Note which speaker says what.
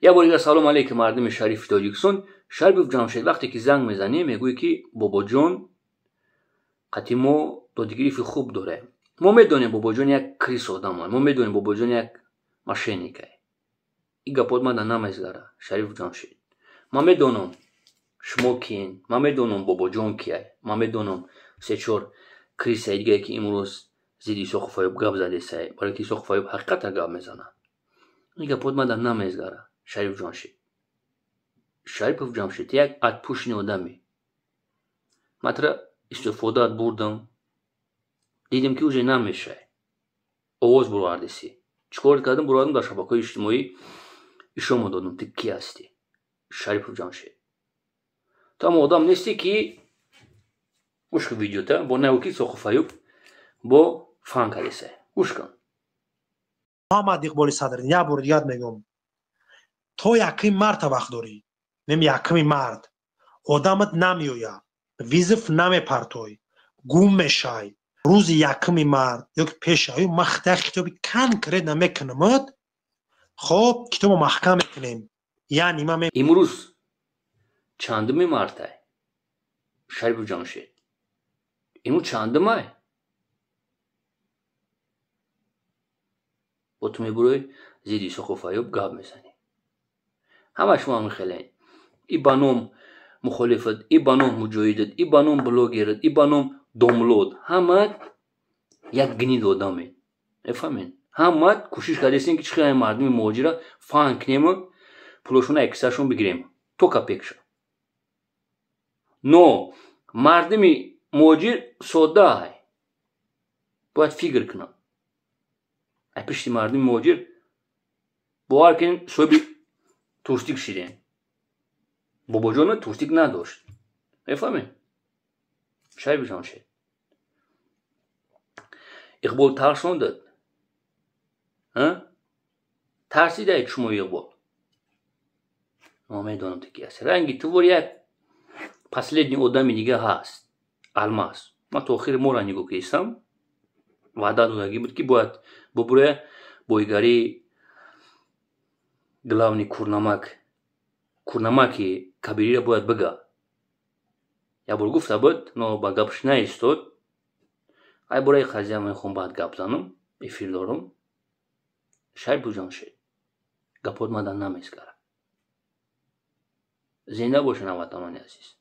Speaker 1: Як бор дигар салом алейкум, мардуми шарифи Тоҷикистон. Шарипов Ҷамшед, вақте ки занг мезанӣ, мегӯӣ, ки Бобоҷон қати мо додигирифи хуб дорем. Мо медонем, Бобоҷон як крыс одамай, мо медонем, Бобоҷон як мошенникай. Ин гапот мада намезгара, Шарипов Ҷамшед. Ман медонам, шумо киен, ман медонам, Бобоҷон кияй, ман медонам се-чор крысаи дигае, ки имрӯз зидди Исоқов Аюб гап задесай, барои ки Исоқов Аюб ҳақиқата гап мезанад. Ин гапот мада намезгара, Шарипов Ҷамшед. Шарипов Ҷамшед як отпущенный одаме. Ман тура истифодаат бурдам, дидем, ки уже намешай. Овоз буровардисӣ. Чӣ кор кардам? Буровардам дар шабакаҳои иҷтимоӣ, ишомо додам, ту кӣ ҳастӣ, Шарипов Ҷамшед. Ту ҳам одам нестӣ, ки гӯш кун видеота, бо нагӯ, ки Исоқов Аюб бо фан кардесай. Гӯш кун.
Speaker 2: Муҳаммад Иқболи Садриддин, як бори дигар мегӯм, то 1 марта вақт дорӣ. Нем 1 март одамат намеояд, вызов намепартой, гум мешай. Рӯзи 1 март ё ки пешаю ман хитои хитоби конкретно мекунамат. Хоб, китобо маҳкам мекунем, яъне ман
Speaker 1: Имрӯз чандуми мартай, Шарипов Ҷамшед? Имрӯз чандумай? Бо ту мебурӯй, зидди Исоқов Аюб гап мезанӣ. Ҳама шумо ҳамин хелен. И ба ном мухолифат, и ба ном муҷоҳидат, и ба ном блогерат, и ба ном домлод, ҳамат як гнид одаме, мефаҳмед? Ҳамат кӯшиш кардесем, ки чӣ хел мардуми муҳоҷира фан кунему пулошона яккисашон бигирем то копейкаша. Но мардуми муҳоҷир соддаай, бояд фикр кунад. Ай пишти мардуми муҳоҷир, бовар кунед, соҳиби турстик шидем. Бобоҷона турстик надошт, мефаҳмед, Шарипов Ҷамшед? Иқбол тарсондад, тарсидаед шумо Иқбол. Ман медонам, ту ки ҳасти. Ранги тувор як последний одами дига ҳаст, Алмаз. Ман то охири мора нигоҳ кистам. Ваъда додагӣ буд, ки бояд бубуря боигарии главный курнамак, курнамаки кабириро бояд бига. Як бор гуфта буд, но ба гапш наистод. Ай бораи қазия мехоҳам баъд гап занам, эфир дорам. Шарипов Ҷамшед, гапот мада намезгара. Зинда бошед, ҳамватанони азиз.